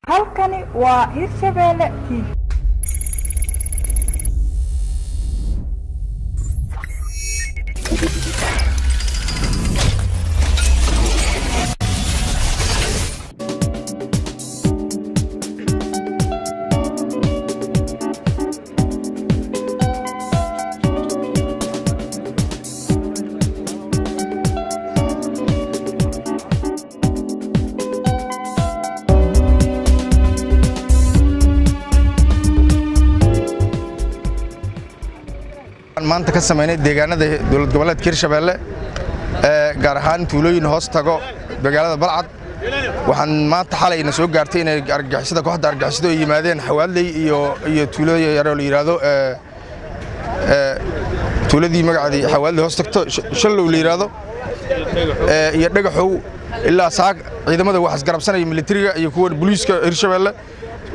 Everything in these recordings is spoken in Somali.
Halkani waa Hirshabeelle TV. Maanta ka samaynay deegaanada dowlad goboleedka Hirshabeelle, gaar ahaan tuulooyin hoos tago magaalada Balcad. Waxaan maanta xalayna soo gaartay inay argagixisada, kooxda argagixisadu ay yimaadeen Xawaadley iyo tuulooyin yaroo la yidhaahdo, tuuladii magaceedii Xawaadley hoos tagto, Shallow la yidhaahdo, iyo Dhagaxow. Ilaa saak ciidamada waxaa isgarabsanaya militariga iyo kuwa booliiska Hirshabeelle.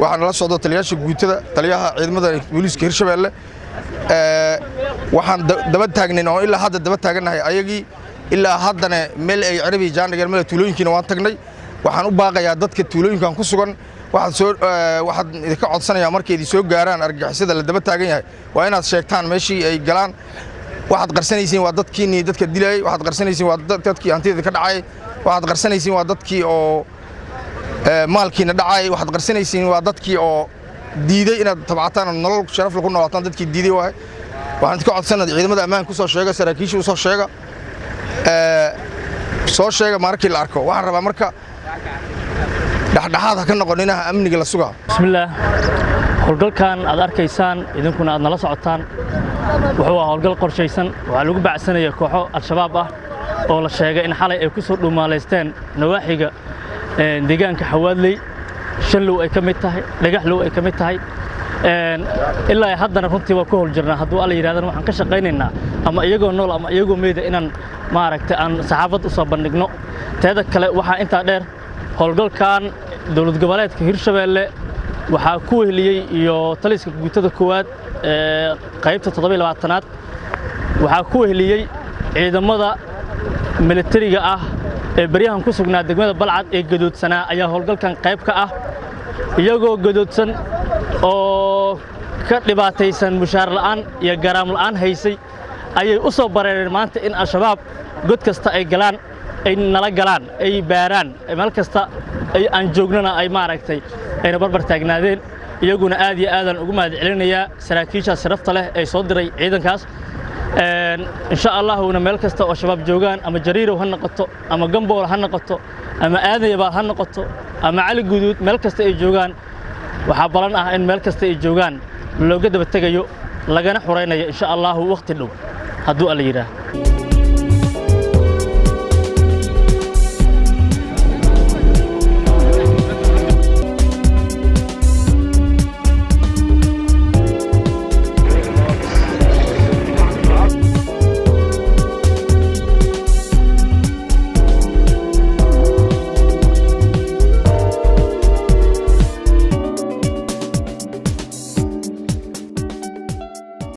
Waxaana la socdo taliyaasha guutada, taliyaha ciidamada booliiska Hirshabeelle. Waxaan daba taagnayn oo ilaa hadda daba taagannahay ayagii. Ilaa haddana meel ay carabi jaandhigeer meel tuulooyinkiina waan tagnay. Waxaan u baaqayaa dadka tuulooyinkan ku sugan, waxaad soo waxaad idinka codsanayaa, markay idin soo gaaraan argagixisada la daba taagan yahay, waa inaad sheegtaan meeshii ay galaan. Waxaad qarsanaysiin waa dadkiinii dadka dilayay, waxaad qarsanaysiin waa dadkii hantida ka dhacay, waxaad qarsanaysiin waa dadkii oo maalkiina dhacay, waxaad qarsanaysiin waa dadkii oo diiday inaad tabcataan oo nolol sharaf ku noolaataan dadkii diiday waay. Waxaan idinka codsanaa ciidamada ammaanka ku soo sheega, saraakiisha u soo sheega, soo sheega markii la arko. Waxaan rabaa marka dhexdhexaad ha ka noqoninaha amniga la sugaa. Bismillaah. Howlgalkan aad arkaysaan, idinkuna aad nala socotaan, wuxuu ahaa howlgal qorshaysan. Waxaa lagu bacsanaya kooxo Al-Shabaab ah oo la sheegay in xalay ay ku soo dhuumaalaysteen nawaaxiga deegaanka Xawaadley, Shanlow ay ka mid tahay, Dhagaxlow ay ka mid tahay. Ilaa haddana runtii waa ku howl jirnaa. Hadduu Alla yidhahdana, waxaan ka shaqaynaynaa ama iyagoo nool ama iyagoo meyda inaan maaragtay aan saxaafad u soo bandhigno. Teeda kale, waxaa intaa dheer, howlgalkan dowlad goboleedka Hirshabeelle waxaa ku weheliyey iyo taliska guutada koowaad ee qaybta 27aad, waxaa ku weheliyey ciidamada militariga ah ee baryahan ku sugnaa degmada Balcad ee gadoodsanaa ayaa howlgalkan qayb ka ah. Iyagoo gadoodsan oo ka dhibaataysan mushaar la'aan iyo garaam la'aan haysay ayay u soo bareereen maanta in Al-Shabaab god kasta ay galaan ay nala galaan, ay baaraan, meel kasta ay aan joognana ay maaragtay ayna barbar taagnaadeen. Iyaguna aad iyo aadaan ugu mahad celinayaa saraakiishaas sharafta leh ee soo diray ciidankaas. Insha Allahuna meel kasta oo Shabaab joogaan, ama Jariirow ha noqoto, ama Gambool ha noqoto, ama Aadayabaal ha noqoto, ama Cali Guduud, meel kasta ay joogaan, waxaa balan ah in meel kasta ay joogaan looga daba tegayo, lagana xuraynayo, insha Allahu, wakhti dhow hadduu Alla yidhaah.